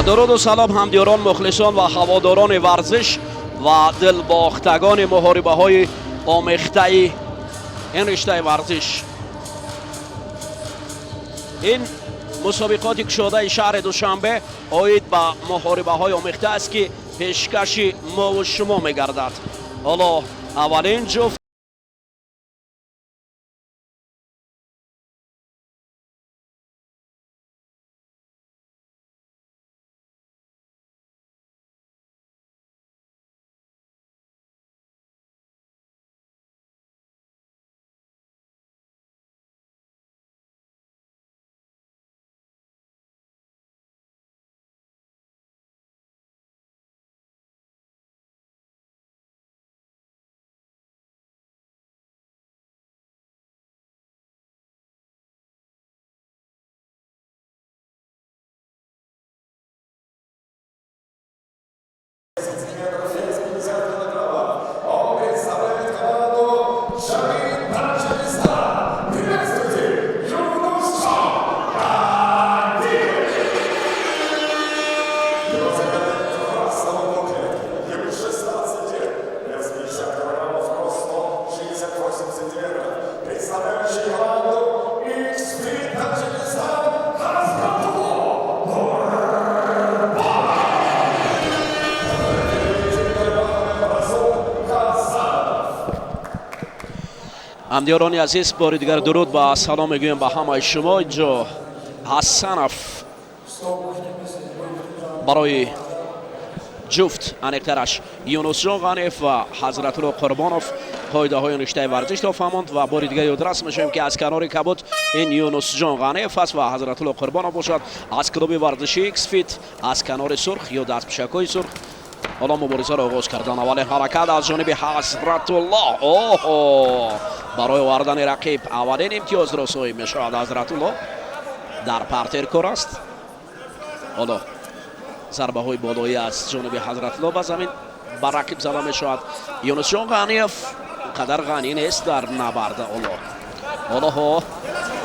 Дуруду салом, ҳамдиёрон, мухлисон ва ҳаводорони варзиш ва дилбохтагони муҳорибаҳои омехтаи ин риштаи варзиш. Ин мусобиқоти кушодаи шаҳри Душанбе оид ба муҳорибаҳои омехта аст, ки пешкаши мову шумо мегардад. Ҳоло аввалин ҷуфт метров, вес 50 килограммов. Он представляет команду Джамин Таджикистан. Приветствуйте, Юнусжон Ганиев! Его соперник в красном углу клетки. Ему 16 лет, вес 50 килограммов, рост 168 сантиметров. Представляющий команду X-Fit Таджикистан Хазратулло. Расул Хасанов. Ҳамдиёрони азиз, бори дигар дуруд ва салом мегӯем ба ҳамаи шумо. Инҷо Ҳасанов барои ҷуфт, аниқтараш Юнусҷон Ғаниев ва Ҳазратулло Қурбонов, қоидаҳои риштаи варзишро фаҳмонд. Ва бори дигар ёдрас мешавем, ки аз канори кабуд ин Юнусҷон Ғаниев аст ва Ҳазратулло Қурбонов бошад аз клуби варзиши Xfit аз канори сурх ё дастпӯшакҳои сурх. Ҳоло муборизаро оғоз кардан. Аввалин ҳаракат аз ҷониби Ҳазратулло. Оҳо, барои овардани рақиб аввалин имтиёзро соҳиб мешавад Ҳазратулло. Дар партер кор аст. Ҳоло зарбаҳои болоӣ аз ҷониби Ҳазратулло ба замин ба рақиб зада мешавад. Юнусҷон Ғаниев қадар ғанӣ нест дар набарда. Ҳоло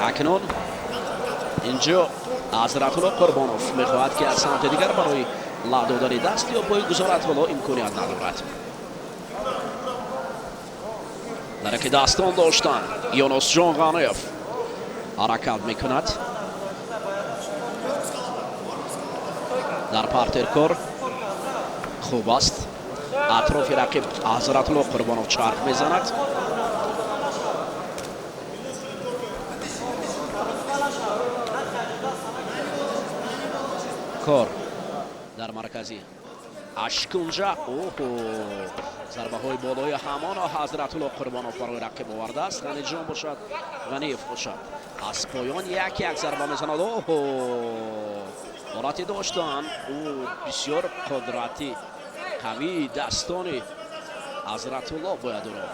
акнун инҷо Ҳазратулло Қурбонов мехоҳад, ки аз самти дигар барои ла додани даст ё пой гузорад. Ҳоло имконият надорад. Дар яке дастон доштан Юнусҷон Ғаниев ҳаракат мекунад. Дар партеркор хуб аст. Атрофи рақиб Ҳазратулло Қурбонов чарх мезанад. Кор дар маркази ашкунҷа. Оҳо, зарбаҳои болои ҳамоно Ҳазратулло Қурбонов барои рақиб овардааст. Ғаниҷон бошад, Ғаниев бошад, аз поён як як зарба мезанад. Оҳо, ҳолати доштан ӯ бисёр қудрати қавии дастони Ҳазратулло бояд ӯро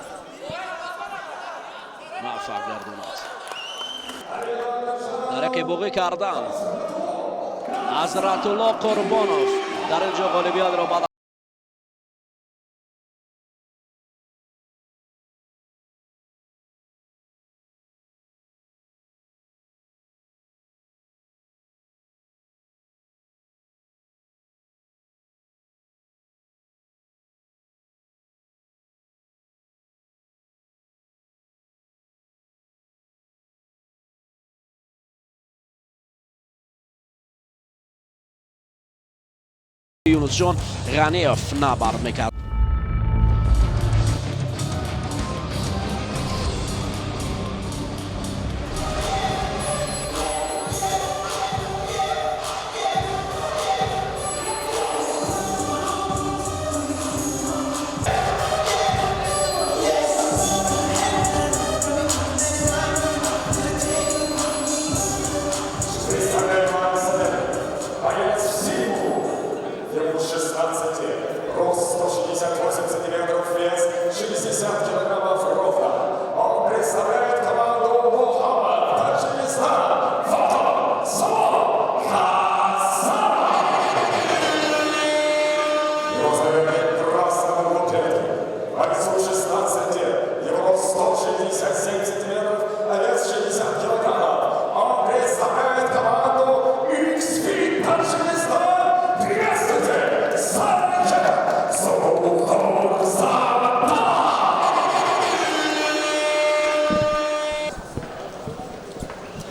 муваффақ гардонад. Дар яке буғӣ кардан Ҳазратулло Қурбонов дар ин ҷо ғолибиятро ба Юнусҷон Ғаниев набард мекард. Представляем вам соперника. Боец в синем. Ему 16 лет, рост 168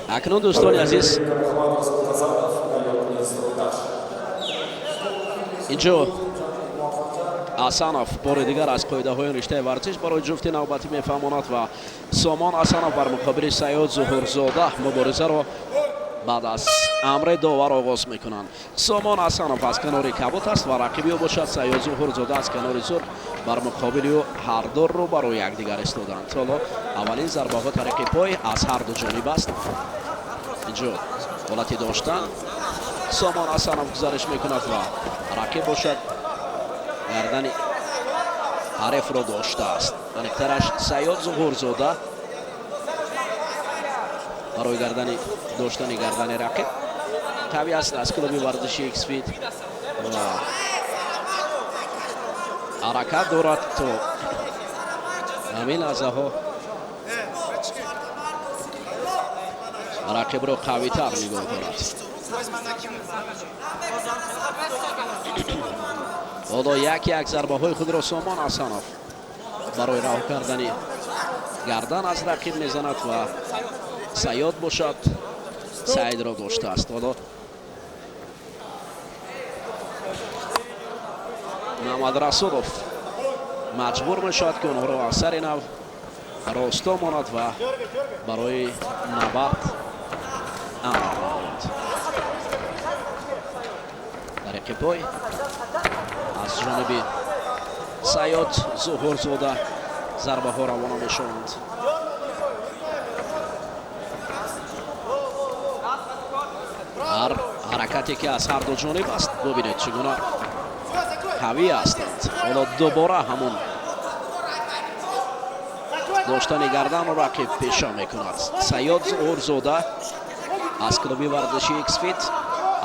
Акнун, дӯстони азиз, инҷо Асанов бори дигар аз қоидаҳои риштаи варзиш барои ҷуфти навбатӣ мефаҳмонад ва Сомон Асанов бар муқобили Саёд Зуҳурзода муборизаро баъд аз амри довар оғоз мекунанд. Сомон Асанов аз канори кабут аст ва рақиби ӯ бошад Саёд Зуҳурзода аз канори сурх. Бар муқобили ӯ ҳар ду рӯбарӯи якдигар истоданд. Ҳоло аввалин зарбаҳо тариқи пой аз ҳар ду ҷониб аст. Инҷо ҳолати доштан Сомон Асанов гузариш мекунад ва рақиб бошад гардани ҳарифро доштааст. Аниқтараш, Саёд Зуҳурзода барои гардани доштани гардани рақиб қавӣ аст, аз клуби варзиши Xfit ва ҳаракат дорад то ҳамин лаҳзаҳо рақибро қавитар нигоҳ дорад. Ҳоло як як зарбаҳои худро Сомон Асанов барои раҳо кардани гардан аз рақиб мезанад ва Саёд бошад Саидро доштааст. Ҳоло Мамад Расулов маҷбур мешавад, ки онҳоро аз сари нав росто монад ва барои набард амр намояд. Тариқи пой аз ҷониби Саёд Зуҳурзода зарбаҳо равона мешаванд. Ҳар ҳаракате ки аз ҳар ду ҷониб аст, бубинед, чӣ гуна қавӣ ҳастанд. Ҳоло дубора ҳамон доштани гарданро рақиб пеша мекунад. Саёд Зуҳурзода аз клуби варзиши Xfit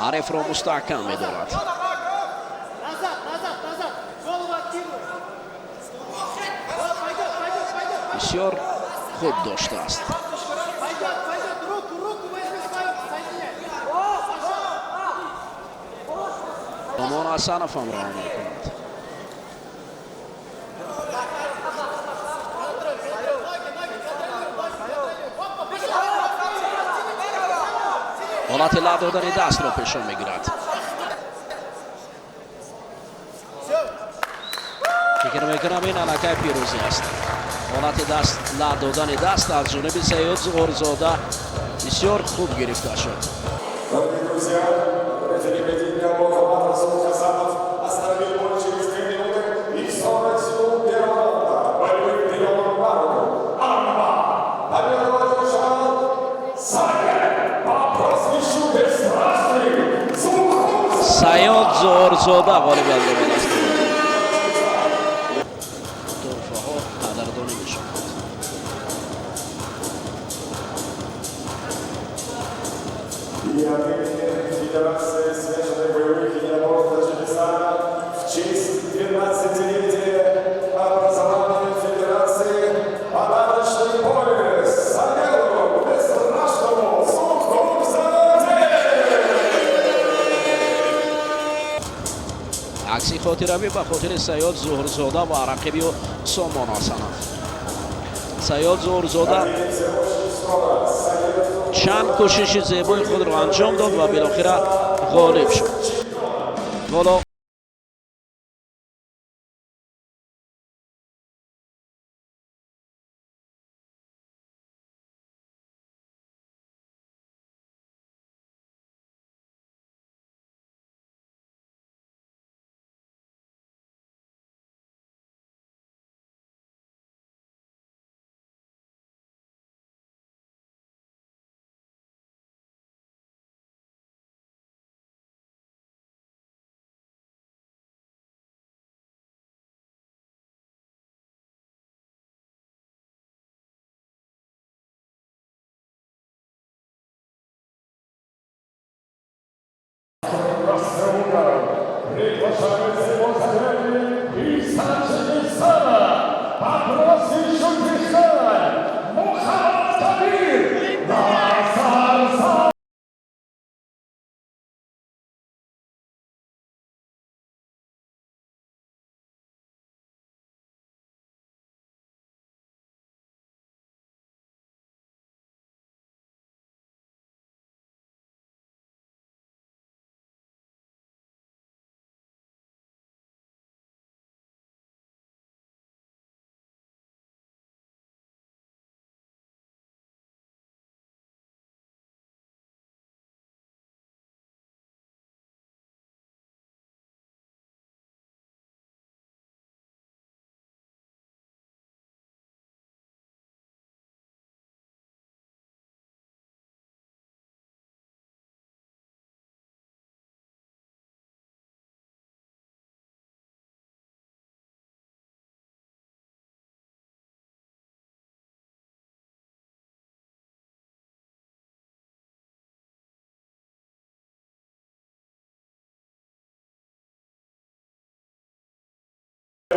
ҳарифро мустаҳкам медорад. Бисёр хуб доштааст. Сомон Асанов ҳам раҳо мекунад. Ҳолати ла додани дастро пеша мегирад. Фикр мекунам, ин аллакай пирӯзӣ аст. Ҳолати даст ла додани даст аз ҷониби Саёд Зуҳурзода бисёр хуб гирифта шуд. Дорогие друзья, рефери поединка Мухаммад Расул Хасанов остановил бой через 2 минуты и 40 секунд первого раунда. Боевым приемом на руку. Армбар. Победу одержал Саед по прозвищу Бесстрашный Зухурзода. Саёд Зуҳурзода ғолибиятро ба даст овард. Туҳфаҳо қадрдонӣ мешаванд. И от имени Федерации смешанных боевых единоборств Таджикистана в честь 12-летия образования Федерации подарочный пояс Саеду Бесстрашному Зухурзоде! Акси хотиравӣ ба хотири Саёд Зуҳурзода ва рақиби ӯ Сомон Асанов. Саёд Зуҳурзода Увидимся очень скоро. Саед чанд кӯшиши зебои худро анҷом дод ва билохира ғолиб шуд. Ҳоло Приглашается его соперник из Таджикистана по прозвищу Кристаль Мухаммад Кабир Насарзода.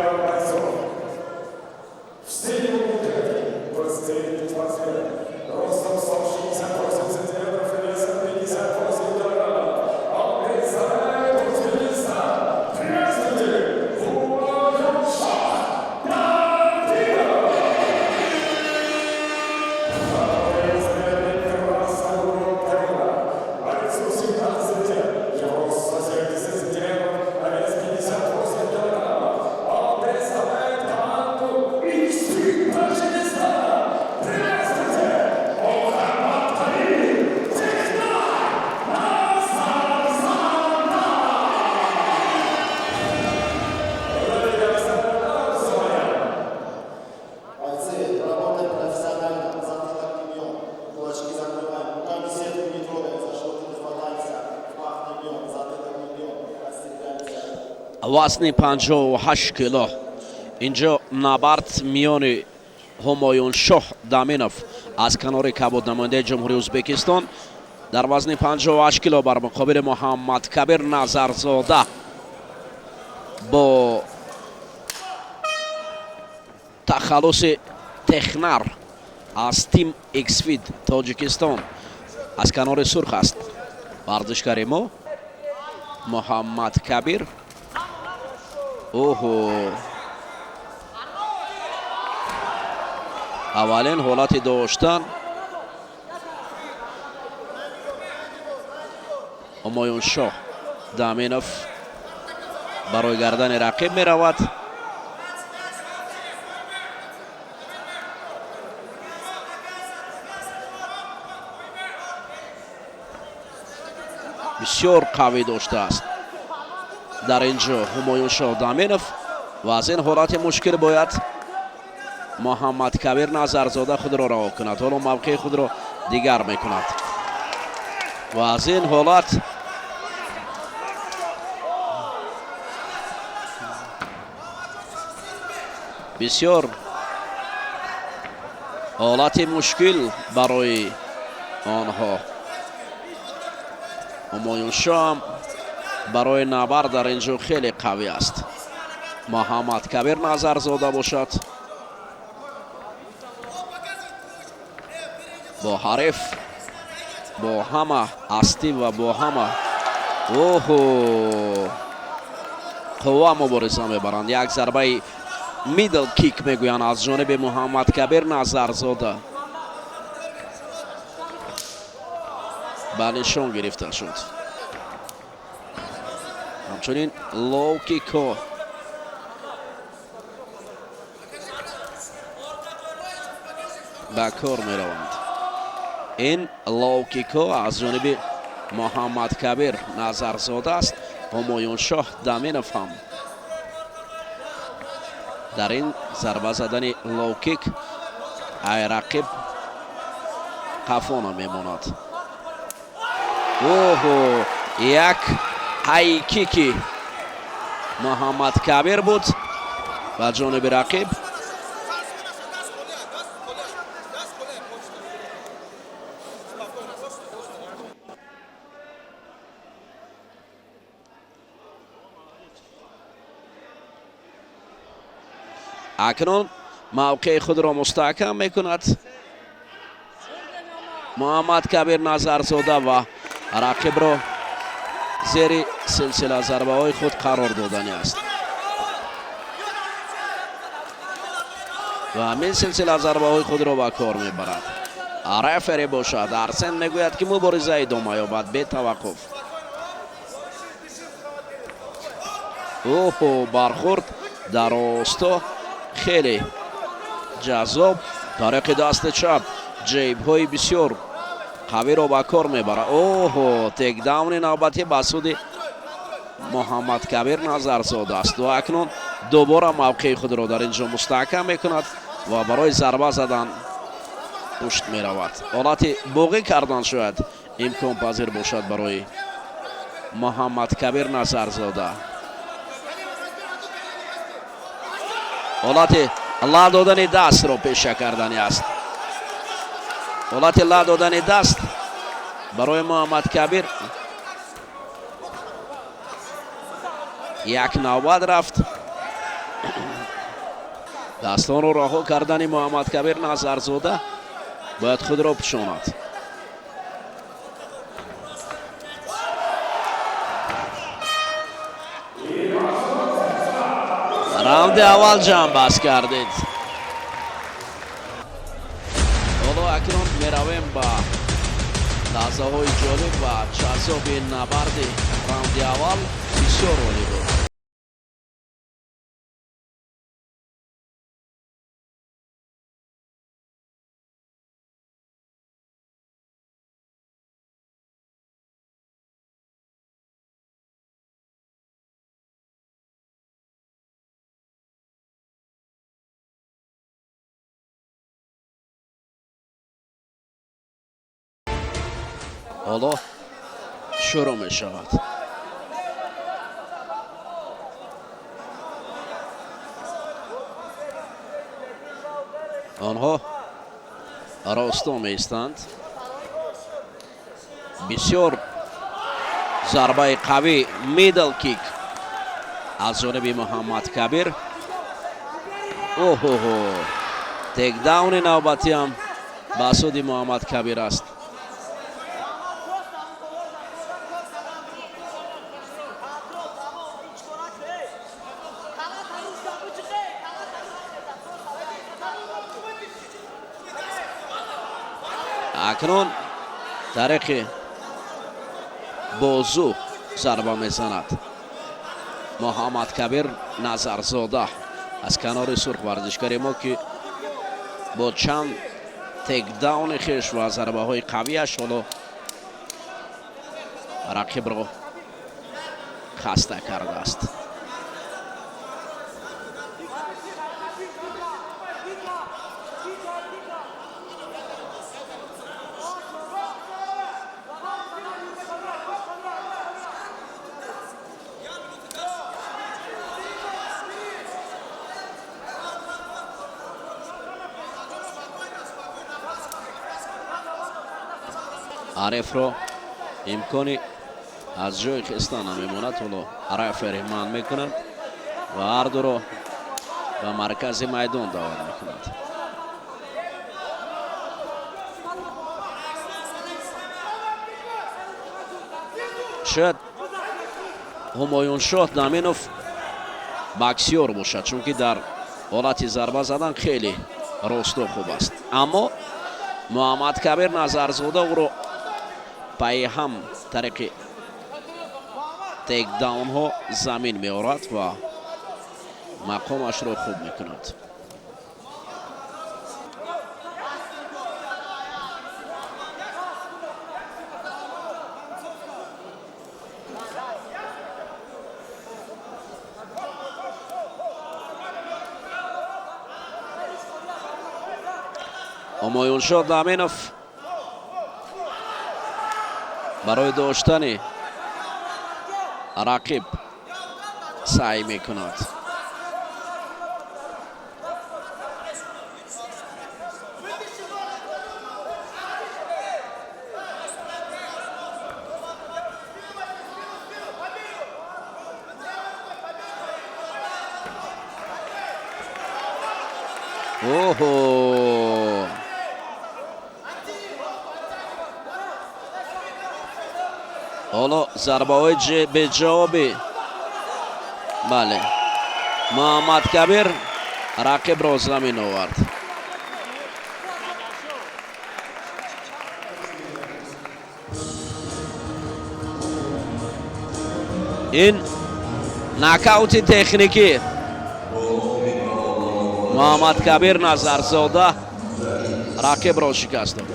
Бойцов. В синем углу 20-летний спортсмен, ростом 168 сантиметров и весом 58 килограммов. Он представляет Узбекистан. Приветствуйте, Хумаюншох Даминов! Представляет красного угла октагона. Бойцу 17 лет, его рост 170 сантиметров, а вес 58 килограммов. Он представляет команду X-Fit Таджикистана. Приветствуйте, Мухаммад Кабир Технар Назарзода! Бойцы, работаем профессионально, затылок не бьем, кулачки закрываем, руками сетку не трогаем, за шорты не хватаемся, в пах не бьем, затылок не бьем, расцепляемся. Вазни 58 кило инҷо набард миёни Ҳумоюншоҳ Даминов аз канори кабуд, намояндаи Ҷумҳурии Ӯзбекистон дар вазни 58 кило, бар муқобили Муҳаммадкабир Назарзода бо тахаллуси Технар аз Тим Xfit Тоҷикистон. Аз канори сурх аст варзишгари мо Муҳаммадкабир. Оҳо, аввалин ҳолати доштан Ҳумоюншоҳ Даминов барои гардани рақиб меравад. Бисёр қавӣ доштааст дар ин ҷо Ҳумоюншоҳ Даминов ва аз ин ҳолати мушкил бояд Муҳаммадкабир Назарзода худро раҳо кунад. Ҳоло мавқеи худро дигар мекунад ва аз ин ҳолат бисёр ҳолати мушкил барои онҳо. Ҳумоюншоҳ ҳам барои набард дар ин ҷо хеле қавӣ аст. Муҳаммадкабир Назарзода бошад, бо ҳариф, бо ҳама ҳастӣ ва бо ҳама оҳо қувва мубориза мебаранд. Як зарбаи middle kick мегӯянд аз ҷониби Муҳаммадкабир Назарзода ба нишон гирифта шуд. Ҳамчунин low kick ҳо ба кор мераванд. Ин low kick ҳо аз ҷониби Муҳаммадкабир Назарзода аст. Ҳумоюншоҳ Даминов ҳам дар ин зарба задани low kick ай рақиб қафона мемонад. Оҳо, як high kick и Муҳаммадкабир буд ба ҷониби рақиб. Акнун мавқеи худро мустаҳкам мекунад Муҳаммадкабир Назарзода ва рақибро зери силсила зарбаҳои худ қарор додани аст ва ҳамин силсила зарбаҳои худро ба кор мебарад. Рефери бошад, Арсен, мегӯяд, ки мубориза идома ёбад бетаваққуф. Оҳо, бархӯрд дар осто хеле ҷаззоб. Тариқи дасти чап ҷеб ҳои бисёр қавиро ба кор мебарад. Оҳо, takedown и навбатӣ ба суди Муҳаммадкабир Назарзода аст ва акнун дубора мавқеи худро дар ин ҷо мустаҳкам мекунад ва барои зарба задан пушт меравад. Ҳолати боғӣ кардан шояд имконпазир бошад барои Муҳаммадкабир Назарзода. Ҳолати ла додани дастро пеша кардани аст. Ҳолати ла додани даст барои Муҳаммадкабир як навбат рафт. Дастонро раҳо кардани Муҳаммадкабир Назарзода бояд худро пӯшонад. Раунди аввал ҷамъбаст кардед. Ҳоло акнун меравем ба лаҳзаҳои ҷолиб ва ҷаззоби набарди раунди аввал. Бисёр олӣ буд. Ҳоло шурӯъ мешавад. Онҳо росто меистанд. Бисёр зарбаи қавӣ, мидл кик аз ҷониби Муҳаммадкабир. Оҳоҳо, текдауни навбатиам ба суди Муҳаммадкабир аст. Акнун тариқи бозу зарба мезанад Муҳаммадкабир Назарзода аз канори сурх, варзишгари мо, ки бо чанд текдауни хеш ва зарбаҳои қавиаш ҳоло рақибро хаста кардааст. Арифро имкони аз ҷои хестан намемонад. Ҳоло рефери манъ мекунад ва ҳардуро ба маркази майдон даъват мекунад. Шояд Ҳумоюншоҳ Даминов боксёр бошад, чунки дар ҳолати зарба задан хеле росто хуб аст, аммо Муҳаммадкабир Назарзода ӯро пайи ҳам тариқи текдаунҳо замин меорад ва мақомашро хуб мекунад. Ҳумоюншоҳ Даминов барои доштани рақиб саъй мекунад. Оҳо, ҳоло зарбаҳои беҷавобӣ. Бале, Муҳаммадкабир рақибро замин овард. Ин нокаути техникӣ. Муҳаммадкабир Назарзода рақибро шикаст дод.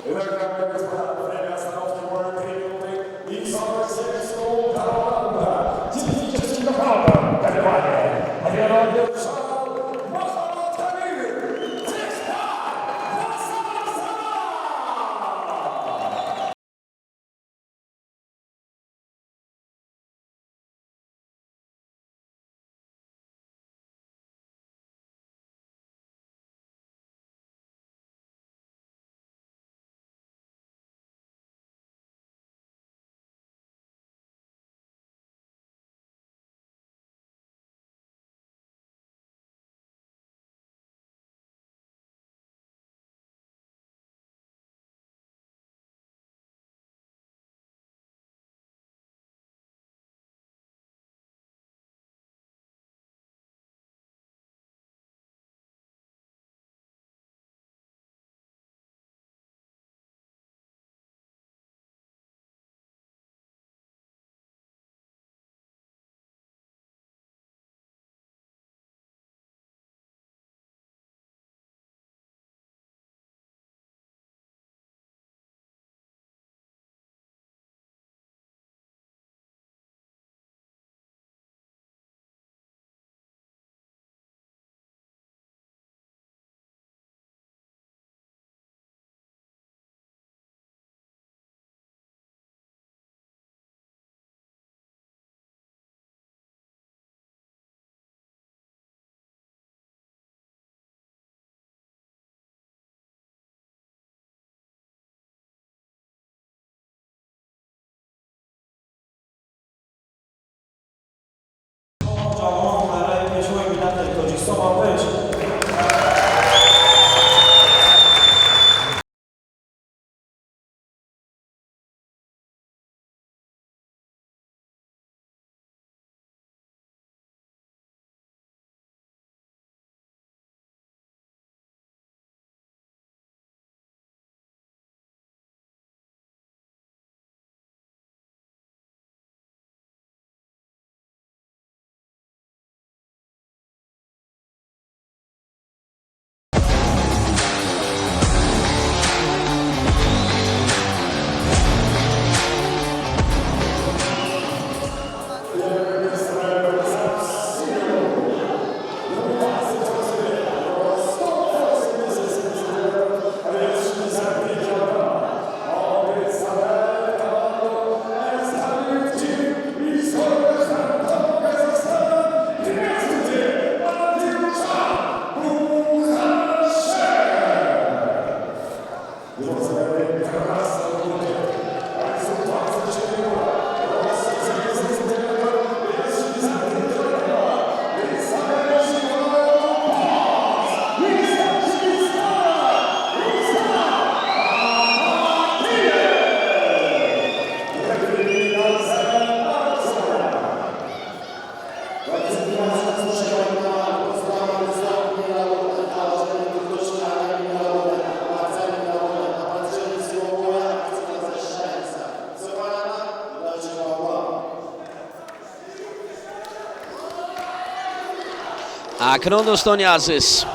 Акнун, дӯстони азиз,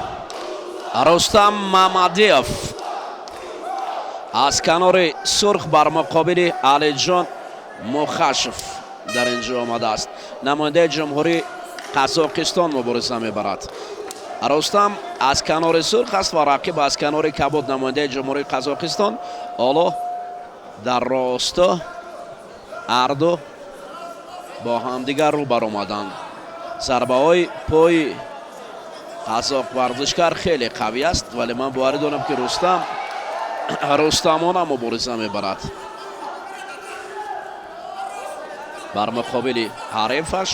Рустам Мамадиев аз канори сурх бар муқобили Алиҷон Мухашев дар ин ҷо омадааст. Намояндаи Ҷумҳурии Қазоқистон мубориза мебарад. Рустам аз канори сурх аст ва рақиб аз канори кабуд, намояндаи Ҷумҳурии Қазоқистон. Ҳоло дар росто ҳарду бо ҳамдигар рӯ баромаданд. Зарбаҳои пои қазоқ варзишкар хеле қавӣ аст, вале ман боварӣ дорам, ки Рустам рустамона мубориза мебарад бар муқобили ҳарифаш.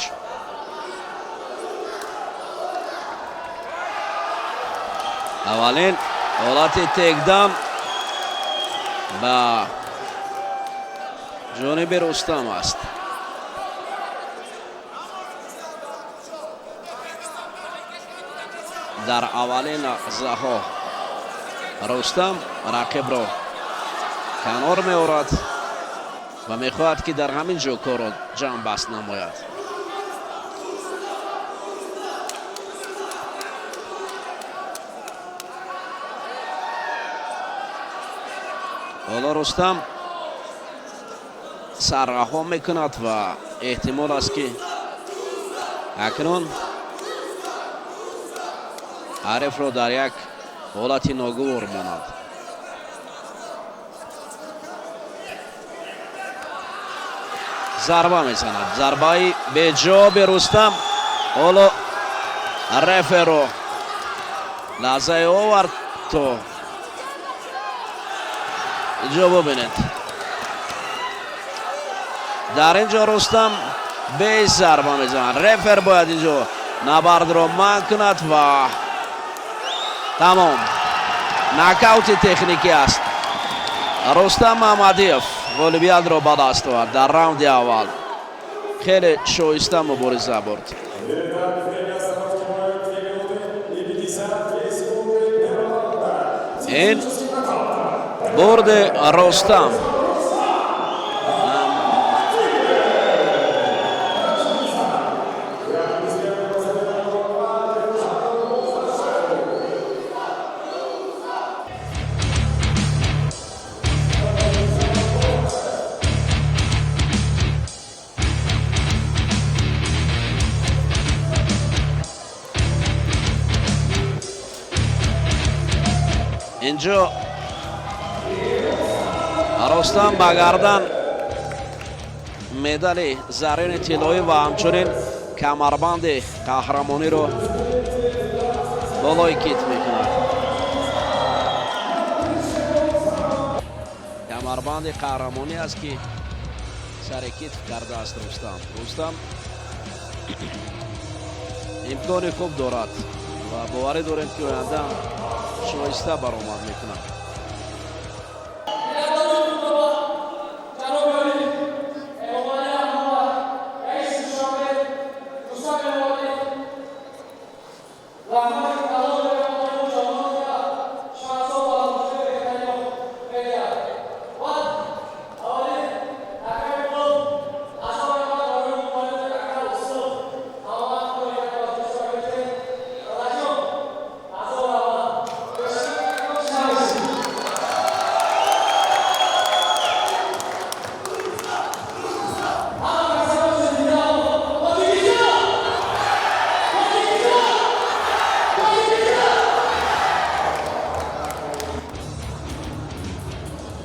Аввалин ҳолати текдан ба ҷониби Рустам аст. Дар аввалин лаҳзаҳо Рустам рақибро канор меорад ва мехоҳад, ки дар ҳамин ҷо корро ҷамъбаст намояд. Ҳоло Рустам сарраҳо мекунад ва эҳтимол аст, ки акнун ҳарифро дар як ҳолати ногувор монад. Зарба мезанад, зарбаи беҷоби Рустам. Ҳоло реферо лаҳзае овард, то инҷо бубинед. Дар ин ҷо Рустам бе зарба мезанад. Рефер бояд инҷо набардро манъ кунад ва тамом, нокаути техникӣ аст. Рустам Маҳмадиев ғолибиятро ба даст овард дар раунди аввал. Хеле шоиста мубориза бурд. Итак, время остановки боя 2 минуты и 52 секунды первого раунда. Ин бурди Рустам. Инҷо Рустам ба гардан медали зарини тиллоӣ ва ҳамчунин камарбанди қаҳрамониро болои кит мекунад. Камарбанди қаҳрамонӣ аст, ки сари китф кардааст Рустам. Рустам имкони хуб дорад ва боварӣ дорем, ки оянда шоиста баромад мекунад.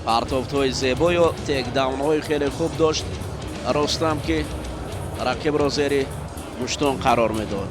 Партофтҳои зебою текдаунҳои хеле хуб дошт Рустам, ки рақибро зери муштон қарор медод.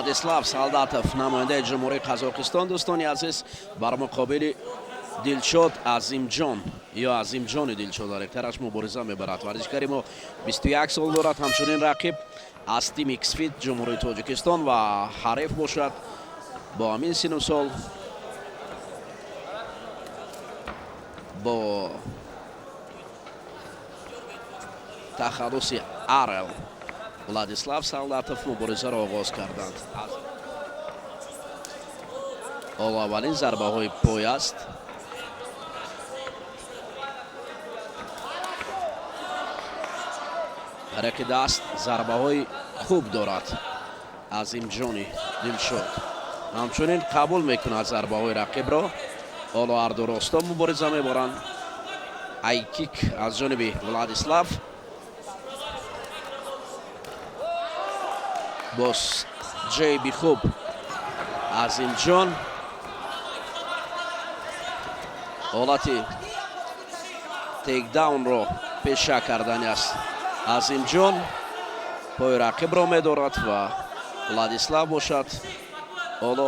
Владислав Солдатов, намояндаи Ҷумҳурии Қазоқистон, дӯстони азиз, бар муқобили Дилшод Азимҷон ё Азимҷони Дилшод дариқтараш мубориза мебарад. Варзишгари мо 21 сол дорад. Ҳамчунин рақиб аз тими Xfit Ҷумҳурии Тоҷикистон ва ҳариф бошад бо ҳамин сину сол, бо тахаллуси Арел Владислав Солдатов муборизаро оғоз карданд. Ҳоло аввалин зарбаҳои пой аст. Тариқи даст зарбаҳои хуб дорад Азимҷони Дилшод. Ҳамчунин қабул мекунад зарбаҳои рақибро. Ҳоло ҳарду росто мубориза мебаранд. Айкик аз ҷониби Владислав. Боз ҷейби хуб Азимҷон. Ҳолати тейкдаунро пеша кардани аст. Азимҷон пои рақибро медорад ва Владислав бошад ҳоло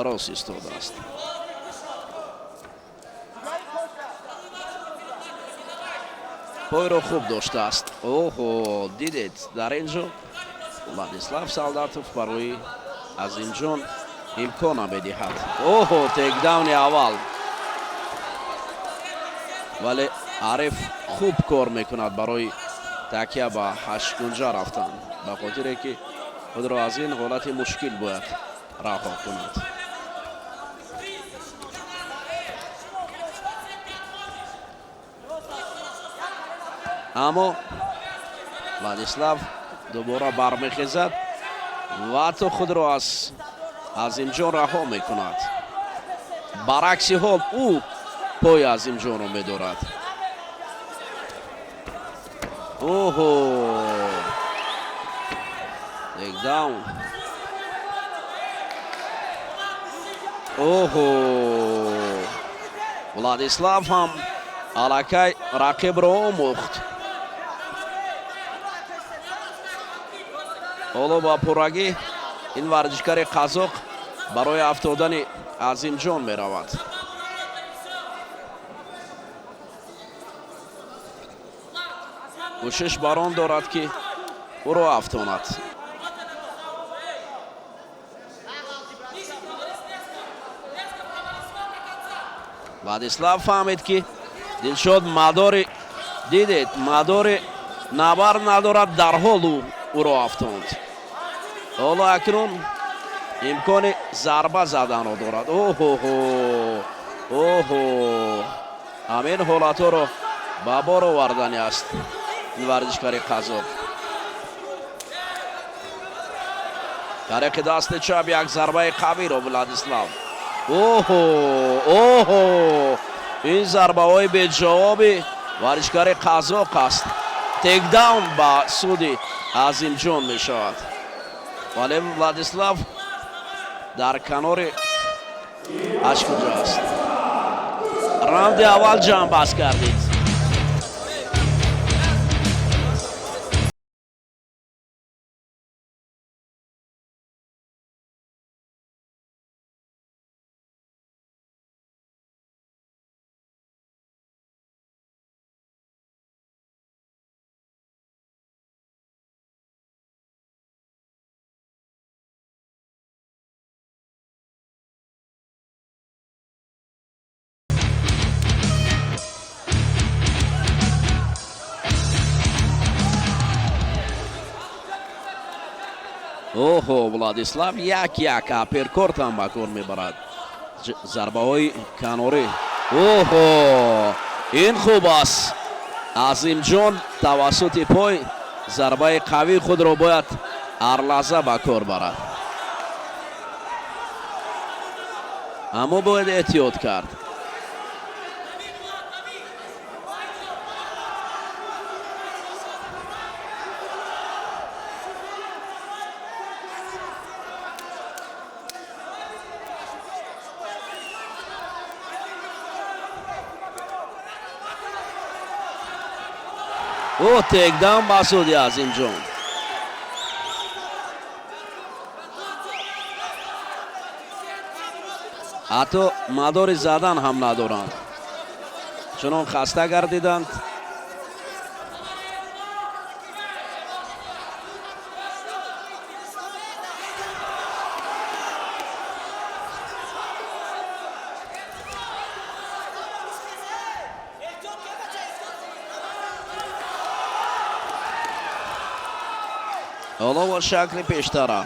рост истодааст. Пойро хуб доштааст. Оҳо, дидед, дар ин ҷо Владислав Солдатов барои Азимҷон имкон намедиҳад. Оҳо, тейкдауни аввал. Вале ҳариф хуб кор мекунад барои такя ба ҳашткунҷа рафтан, ба хотире ки худро аз ин ҳолати мушкил бояд раҳо кунад. Аммо Владислав дубора бармехезад ва ҳатто худро аз Азимҷон раҳо мекунад. Баръакси ҳол ӯ пои Азимҷонро медорад. Оҳо, тейкдаун. Оҳо, Владислав ҳам аллакай рақибро омӯхт. Ҳоло ба пуррагӣ ин варзишгари қазоқ барои афтодани Азимҷон меравад. Кӯшиш бар он дорад ки ӯро афтонад. Владислав фаҳмид ки Дилшод мадори, дидед, мадори набар надорад, дарҳол ӯ ӯро афтонд. Ҳоло акнун имкони зарба заданро дорад. Оҳоҳо, оҳо, ҳамин ҳолатҳоро ба бор овардани аст ин варзишгари қазоқ. Тариқи дасти чап як зарбаи қавиро Владислав. Оҳо, оҳо, ин зарбаҳои беҷавоби варзишгари қазоқ аст. Тейкдаун ба суди Азимҷон мешавад. Вале Владислав дар канори ҳашткунҷа аст. Раунди аввал ҷамъбаст кардид. Оҳо, Владислав як як апперкот ҳам ба кор мебарад. Зарбаҳои канорӣ. Оҳо, ин хуб аст. Азимҷон тавассути пой зарбаи қавии худро бояд ҳар лаҳза ба кор барад. Аммо бояд эҳтиёт кард. О, тейкдаун ба суди Азимҷон. Ҳатто мадори задан ҳам надоранд, чунон хаста гардиданд. Ҳоло бо шакли пештара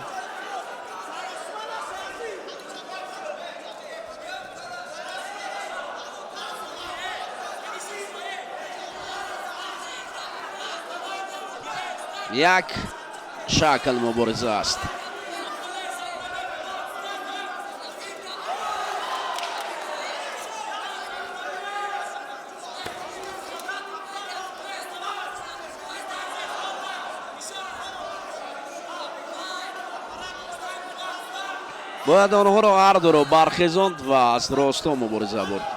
як шакл мубориза аст. Бояд онҳоро ҳардуро бархезонд ва аз росто мубориза бурд,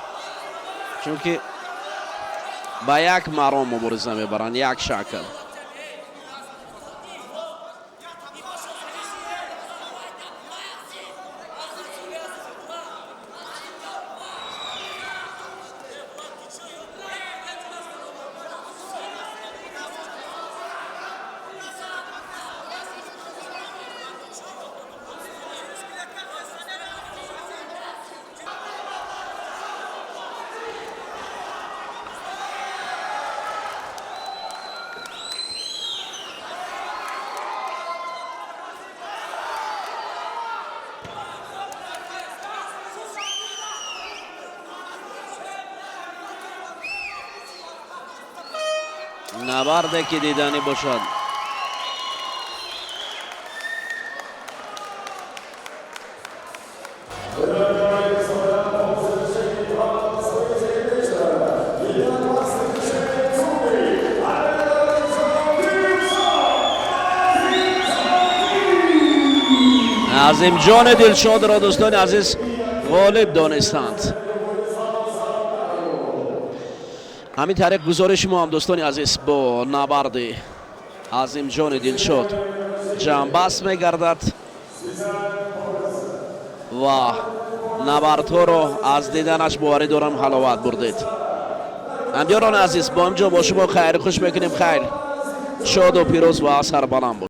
чунки ба як маром мубориза мебаранд, як шакл. Набарде ки диданӣ бошад. Азимҷони Дилшодро, дӯстони азиз, ғолиб донистанд. Ҳамин тариқ гузориши мо ҳам, дӯстони азиз, бо набарди Азимҷони Дилшод ҷамъбаст мегардад ва набардҳоро аз диданаш, боварӣ дорам, ҳаловат бурдед. Ҳамдиёрони азиз, бо инҷо бо шумо хайру хуш мекунем. Хайр, шоду пирӯз ва сарбаланд бошед.